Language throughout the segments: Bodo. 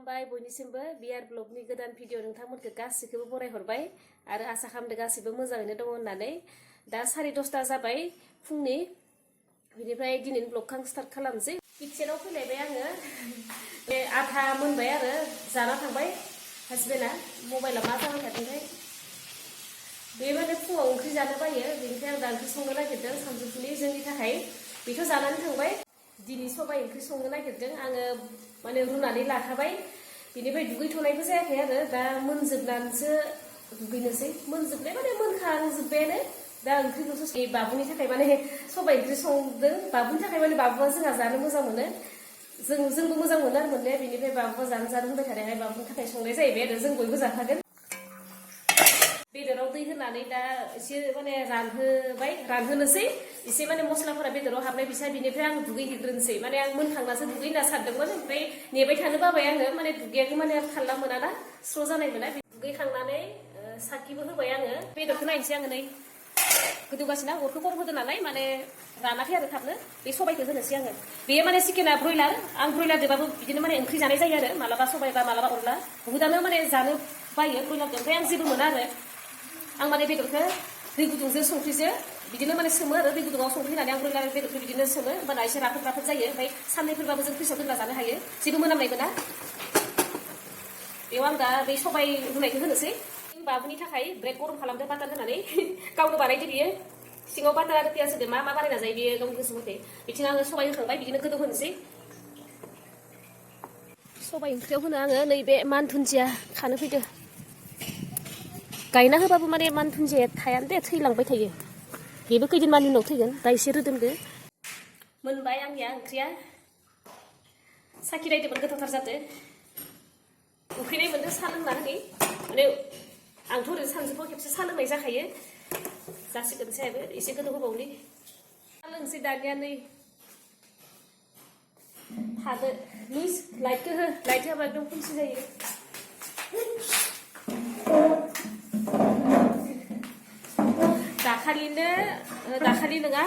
खुलुमबाय बयनिसिमबो बिआर ब्लगनि गोदान भिडिअ नोंथांमोनखौ गासिखौबो बरायहरबाय आरो आसा खालामदों गासिबो मोजाङैनो दङ होननानै। दा 10:30 जाबाय फुंनि। बिनिफ्राय दिनैनि ब्लगखौ आं स्टार्ट खालामनोसै। किटचेनाव फैलायबाय आङो। बे आधा मोनबाय आरो जाना थांबाय हासबेन्डआ। मबाइला मा जाबाय थादोंथाय। बे माने फुङाव ओंख्रि जानो बायो, बेनिफ्राय आं दा ओंख्रि संनो नागिरदों सानजौफुनि जोंनि थाखाय। बेथ' जानानै थांबाय। दिनै सबाइ ओंख्रि संनो नागिरदों आङो, माने रुनानै लाखाबाय। बिनिफ्राय दुगैथ'नायबो जायाखै आरो दा मोनजोबनानैसो दुगैनोसै। मोनजोबनाय माने मोनखांजोब्बायानो। दा ओंख्रिखौसो बाबुनि थाखाय माने सबाइ ओंख्रि संदों। बाबुनि थाखाय माने बाबुआ जोंहा जानो मोजां मोनो। जोंबो मोजां मोनो आरो मोननाया। बिनिफ्राय बाबुआ जानो होनबाय थानायखाय बाबुनि थाखाय संनाय जाहैबाय आरो जों बयबो जाखागोन। बेदराव दै होनानै दा एसे माने रानहोनोसै एसे माने मस्लाफोरा बेदराव हाबनाय बिसा। बिनिफ्राय आं दुगैहैग्रोनोसै। माने आं मोनखांनासो दुगै होनना सानदोंमोन, ओमफ्राय नेबाय थानो बाबाय आङो। माने दुगैयाखै माने थालला मोनाना, स्र' जानाय मोना। दुगैखांनानै साखिबो होबाय आङो। बेदरखौ नायनोसै आङो नै गोदौगासिनो। अरखौ खम होदो नालाय माने रानाखै आरो थाबनो। बे सबाइखौ होनोसै आङो। बेयो माने चिकेना ब्रयलार। आं ब्रयलारजोंबाबो बिदिनो माने ओंख्रि जानाय जायो आरो मालाबा सबाइबा मालाबा अनला। बुहुदानो माने जानो बायो ब्रयलारजों, ओमफ्राय आं जेबो मोना आरो। आं माने बेदरखौ दै गुदुंजों संख्रिजों बिदिनो माने सोमो आरो। दै गुदुङाव संख्रि होनानै आं ब्रयलार बेदरखौ बिदिनो सोमो, होमबाना एसे राफोद जायो। ओमफ्राय साननैफोरबाबो जों फ्रिजआव दोनना जानो हायो, जेबो मोनामनाय मोना। बेयाव आं दा बे सबाइ रुनायखौ होनोसै। बाबुनि थाखाय ब्रेड गरम खालामदो बाटार होनानै। गावनो बानायदो बियो। सिङाव बाटार आरो पियास होदो। मा बानायना जायो बेयो गावनि गोसो मथे। बिथिं आङो सबाइ होखांबाय, बिदिनो गोदौ होनोसै। सबाइ ओंख्रियाव होनो आङो नैबे मान दुन्दिया खानो फैदो। गायना होबाबो माने मान दुन्दिया थायानो दे, थैलांबाय थायो। बेबो खैदिनमाननि उनाव थैगोन। दा एसे रोदोमदो। मोनबाय आंनिया ओंख्रिया। साखिनायदोंमोन, गोथावथार जादो। उखैनाय मोनदों साहा लोंनानै। माने आंथ' ओरैनो सानजौफुआव खेबसे साहा लोंनाय जाखायो। जासिगोन साहायाबो एसे गोदौ होबावनि। साहा लोंसै दानिया नै थादो। लुइस लाइटखौ हो, लाइट होआबा एकदम खोमसि जायो। दाखालि नङा,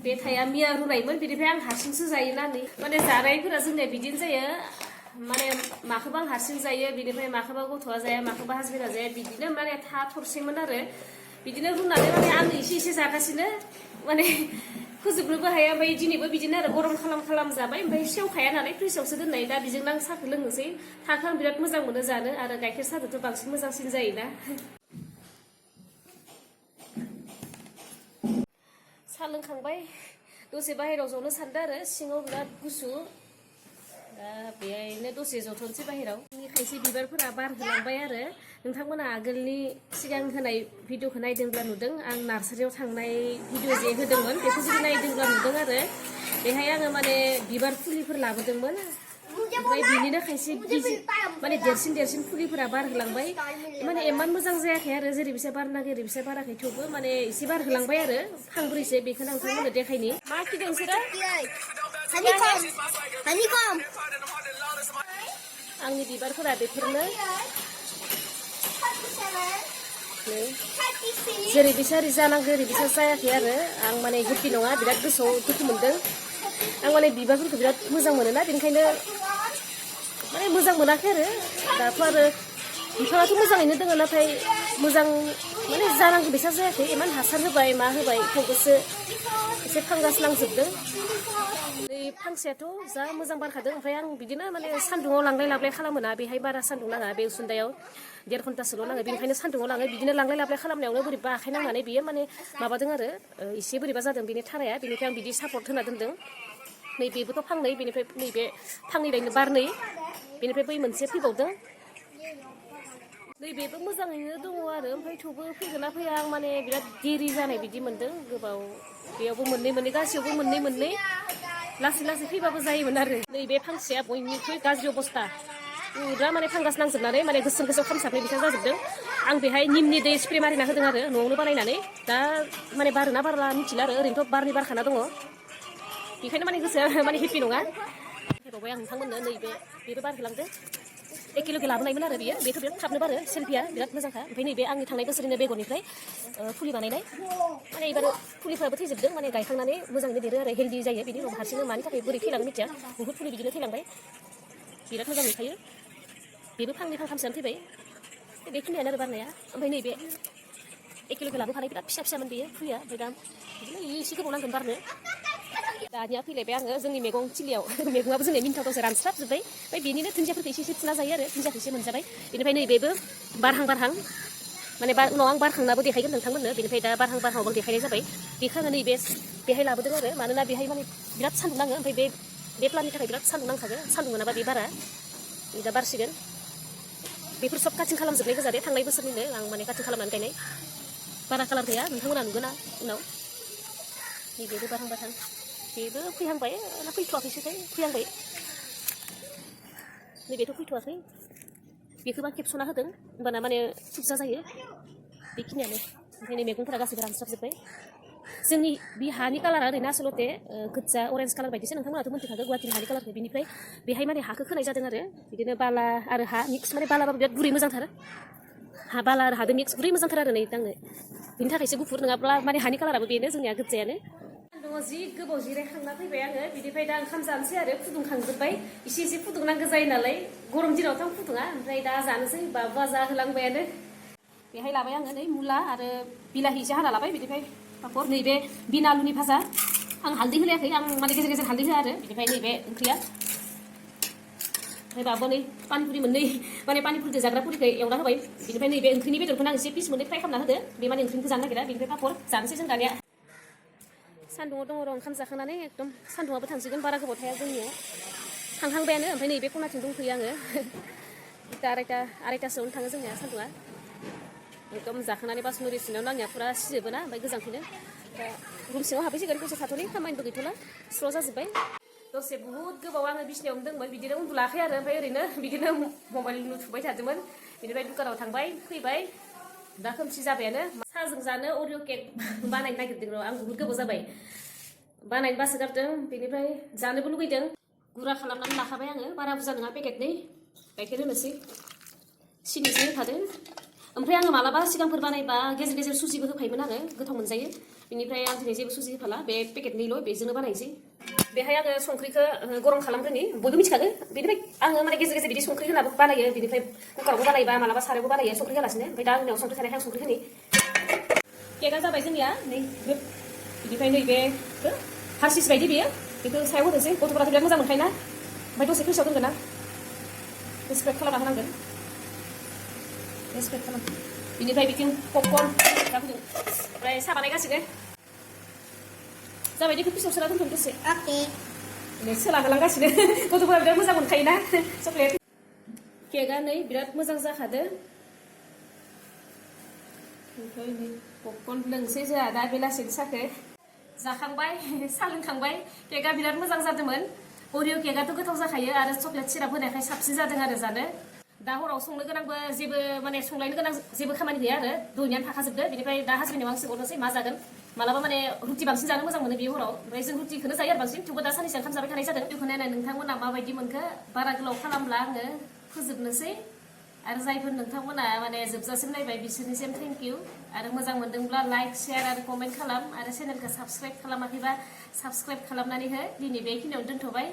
बे थाया मिया रुनायमोन। बिनिफ्राय आं हारसिंसो जायोना नै। माने जानायफोरा जोंनिया बिदिनो जायो। माने माखौबा आं हारसिं जायो, बिनिफ्राय माखौबा गथ'आ जाया, माखौबा हासबेन्डआ जाया। बिदिनो माने थरसेमोन आरो। बिदिनो रुनानै माने आं एसे जागासिनो माने फोजोबनोबो हाया। ओमफ्राय दिनैबो बिदिनो आरो गरम खालाम जाबाय। ओमफ्राय सेवखाया नालाय फ्रिजआवसो दोननाय। दा बेजोंनो आं साहाखौ लोंनोसै। साहाखौ आं बिराद मोजां मोनो जानो, आरो गाइखेर साहाजोंथ' बांसिन मोजांसिन जायोना। साहा लोंखांबाय, दसे बाहेरायाव जनो सानदों आरो। सिङाव बिराद गुसु। दा बेहायनो दसे जथ'नोसै बाहेरायाव। खायसे बिबारफोरा बारहोलांबाय आरो। नोंथांमोना आगोलनि सिगां होनाय भिडिअखौ नायदोंब्ला नुदों, आं नार्सारियाव थांनाय भिडिअ जे होदोंमोन बेखौ जुदि नायदोंब्ला नुदों आरो। बेहाय आङो माने बिबार फुलिफोर लाबोदोंमोन। ओमफ्राय बिनिनो खायसे माने देरसिन फुलिफोरा बारहोलांबाय। माने इमान मोजां जायाखै आरो, जेरै बिसा बारनांगौ ओरै बिसा बाराखै। थेवबो माने एसे बारहोलांबाय आरो फांब्रैसो। बेखौनो नोंथांमोननो देखायनि। मा खिदों नोंसोरो? आंनि बिबारफोरा बेफोरनो। जेरै बिसा ओरै जानांगौ ओरै बिसा जायाखै आरो। आं माने हेपि नङा, बिराद गोसोआव दुखु मोनदों। आं माने बिबारफोरखौ बिराद मोजां मोनोना, बेनिखायनो माने मोजां मोनाखै आरो। दाथ' आरो बिफाङाथ' मोजाङैनो दङ, नाथाय मोजां माने जानांगौ बिसा जायाखै। इमान हासार होबाय मा होबाय, थेवबोसो एसे फांगास नांजोबदों। बै फांसेयाथ' जा मोजां बारखादों। ओमफ्राय आं बिदिनो माने सान्दुङाव लांलाय लाबोलाय खालामोना, बेहाय बारा सान्दुं नाङा। बे उसुन्दायाव 1.5 घन्टासोल' नाङो, बेनिखायनो सान्दुङाव लाङो। बिदिनो लांलाय लाबोलाय खालामनायावनो बोरैबा आखाइ नांनानै बियो माने माबादों आरो, एसे बोरैबा जादों बेनि थाराया। बेनिफ्राय आं बिदि सापर्ट होना दोनदों। नैबेबोथ' फांनै, बेनिफ्राय नैबे फांनैलायनो बारनै, बेनिफ्राय बै मोनसे फैबावदों। नैबेबो मोजाङैनो दङ आरो। ओमफ्राय थेवबो फैगोन ना फैया, आं माने बिराद देरि जानाय बिदि मोनदों। गोबाव, बेयावबो मोननै गासैयावबो मोननै लासै फैबाबो जायोमोन आरो। नैबे फांसेया बयनिख्रुइ गाज्रि अबस्था। पुरा माने फांगास नांजोबनानै माने गोसोम खामसाबनाय बिसा जाजोबदों। आं बेहाय निमनि दै स्प्रे मारिना होदों आरो, न'आवनो बानायनानै। दा माने बारोना बारला मिथिला आरो। ओरैनोथ' बारनै बारखाना दङ। बेखायनो माने गोसोआ माने हेपि नङा। होबावबाय आं नोंथांमोननो। नैबे बेबो बारहोलांदो। एखेलगे लाबोनायमोन आरो बियो। बेथ' बिराद थाबनो बारो, सेल्फिया बिराद मोजांखा। ओमफ्राय नैबे आंनि थांनाय बोसोरनिनो बेगरनिफ्राय फुलि बानायनाय। माने एबार फुलिफ्राबो थैजोबदों, माने गायखांनानै मोजाङैनो देरो आरो हेल्दि जायो। बिनि उनाव हारसिंनो मानि थाखाय बोरै थैलाङो मिथिया, बुहुद फुलि बिदिनो थैलांबाय। बिराद मोजां नुखायो बेबो फांनै फांथामसोआनो थैबाय बेखिनियानो आरो बारनाया ओमफ्राय नैबे एखे लोगो लाबोफानाय बिराद फिसा फिसामोन बेयो फुलिया ओमफ्राय दा बिदिनो एसे गोबाव नांगोन बारनो दानिया फैलायबाय आङो जोंनि मैगं थिलियाव मैगङाबो जोंनिया मिन्थावथावसो रानस्राबजोब्बाय ओमफ्राय बेनिनो दुन्दियाफोरखौ एसे थुना जायो आरो दुन्दियाखौ एसे मोनजाबाय बेनिफ्राय नैबेबो बारहां माने उनाव आं बारखांनाबो देखायगोन नोंथांमोननो बेनिफ्राय दा बारहांबो देखायनाय जाबाय बेखौ आङो नैबे बेहाय लाबोदों आरो मानोना बेहाय माने बिराद सान्दुं नाङो ओमफ्राय बे प्लाननि थाखाय बिराद सान्दुं नांखागोन सान्दुं मोनाबा बे बारा दा बारसिगोन बेफोर सब काटिं खालामजोबनाय गोजा दे थांनाय बोसोरनिनो आं माने काटिं खालामनानै गायनाय बारा कालार गैया नोंथांमोना नुगोना उनाव नैबेबो बारहां बेबो फैहांबाय ना फैथ'वाखैसोथाय फैहांबाय नैबेथ' फैथ'वाखै बेखौबा खेबस'ना होदों होमबाना माने थुबजा जायो बेखिनियानो ओमफ्राय नै मैगंफोरा गासैबो रानस्राबजोब्बाय जोंनि बे हानि कालारा ओरैनो आसलते गोजा अरेन्ज कालार बायदिसो नोंथांमोनाथ' मोनथिखागौ गुवाहाटिनि हानि कालारखौ बिनिफ्राय बेहाय माने हाखौ खोनाय जादों आरो बिदिनो बाला आरो हा मिक्स माने बालाबाबो बिराद गुरै मोजांथार हा बाला आरो हादो मिक्स गुरै मोजांथार आरो नै दांनो बिनि थाखायसो गुफुर नङाब्ला माने हानि कालाराबो बेनो जोंनिया गोजायानो दङ जि गोबाव जिरायखांना फैबाय आङो बिनिफ्राय दा ओंखाम जानोसै आरो फुदुंखांजोब्बाय एसे फुदुंनांगौ जायो नालाय गरम दिनावथ' आं फुदुङा ओमफ्राय दा जानोसै बाजा होलांबायानो बेहाय लाबाय आङो नै मुला आरो बिलाहि एसे हाना लाबाय बिनिफ्राय पापर नैबे बिन आलुनि भाजा आं हालदै होलायाखै आं माने गेजेर गेजेर हालदै होआ आरो बिनिफ्राय नैबे ओंख्रिया ओमफ्राय बाबो नै पानिपुरि मोननै माने पानिपुरिजों जाग्रा पुरिखौ एवना होबाय बिनिफ्राय नैबे ओंख्रिनि बेदरखौनो आं एसे पिस मोननै फ्राय खालामना होदो बे माने ओंख्रिखौ जानो नागिरा बिनिफ्राय पापर जानोसै जों दानिया सान्दुङाव दङ र' ओंखाम जाखांनानै एकदम सान्दुङाबो थांसिगोन बारा गोबाव थाया जोंनियाव थांहांबायानो ओमफ्राय नैबे खनाथिं दंफैयो आङो आरायतासोआवनो थाङो जोंनिया सान्दुङा एकदम जाखांनानै बासन ओरि सुनायावनो आंनिया फुरा सिजोबोना ओमफ्राय गोजांफिनो दा रुम सिङाव हाबैसिगोन दसे थाथ'नि खामानिबो गैथ'ला स्र' जाजोब्बाय दसे बुहुद गोबाव आङो बिसिनायावनो दंमोन बिदिनो उन्दुलाखै आरो ओमफ्राय ओरैनो बिदिनो मबाइल नुथुबाय थादोंमोन बिनिफ्राय दुकानाव थांबाय फैबाय दा खोमसि जाबायानो साहाजों जानो अरिअ केक बानायनो नागिरदों र' आं बुहुद गोबाव जाबाय बानायनो बासो गारदों बेनिफ्राय जानोबो लुगैदों गुरा खालामनानै लाखाबाय आङो बारा बुरजा नङा पेकेटनै गाइखेर होनोसै सिनिसो होखादों ओमफ्राय आङो मालाबा सिगांफोर बानायबा गेजेर गेजेर सुजिबो होफायोमोन आरो गोथाव मोनजायो बेनिफ्राय आं दिनै जेबो सुजि होफाला बे पेकेटनैल' बेजोंनो बानायनोसै बेहाय आङो संख्रिखौ गरम खालामग्रोनि बयबो मिथिखागो बेनिफ्राय आङो माने गेजेर गेजेर बिदि संख्रि होनाबो बानायो बिनिफ्राय कुकारावबो बानायबा मालाबा सारायावबो बानायो संख्रि होलासिनो ओमफ्राय दा आंनियाव संख्रि थानायखाय आं संख्रि होनि केकआ जाबाय जोंनिया नै बिनिफ्राय नैबेखौ हारसिस बायदि बेयो बेखौ सायाव होनोसै गथ'फोराथ' बिराद मोजां मोनखायोना ओमफ्राय दसे फ्रिजआव दोनगोन आं स्प्रेड खालामना होनांगोन स्प्रेड खालाम बिनिफ्राय बिथिं पपकर्न जाबोदों ओमफ्राय साहा बानायगासिनो जाबाय बेखौ फ्रिजआव सोना दोनथ'नो दसे सोला होलांगासिनो गथ'फोरा बिराद मोजां मोनखायोना चक्लेट केकआ नै बिराद मोजां जाखादों ओमफ्राय नै पपकर्न लोंसै जोंहा दा बेलासिनि साहखौ जाखांबाय साहा लोंखांबाय केकआ बिराद मोजां जादोंमोन अरिअ केकआथ' गोथाव जाखायो आरो चक्लेट सिराप होनायखाय साबसिन जादों आरो जानो दा हराव संनो गोनांबो जेबो माने संलायनो गोनां जेबो खामानि गैया आरो दहायनियानो थाखाजोबदो बेनिफ्राय दा हासबेन्डनाव आं सोंहरनोसै मा जागोन मालाबा माने रुटि बांसिन जानो मोजां मोनो बे हराव ओमफ्राय जों रुटिखौनो जायो आरो बांसिन थेवबो दा साननैसो ओंखाम जाबाय थानाय जादों बेखौ नायनानै नोंथांमोना माबायदि मोनखो बारा गोलाव खालामला आङो फोजोबनोसै आरो जायफोर नोंथांमोना माने जोबजासिम नायबाय बिसोरनिसिम थेंक इउ आरो मोजां मोनदोंब्ला लाइक शेयार आरो कमेन्ट खालाम आरो चेनेलखौ साबस्क्राइब खालामाखैबा साबस्क्राइब खालामनानै हो दिनै बेखिनियावनो दोनथ'बाय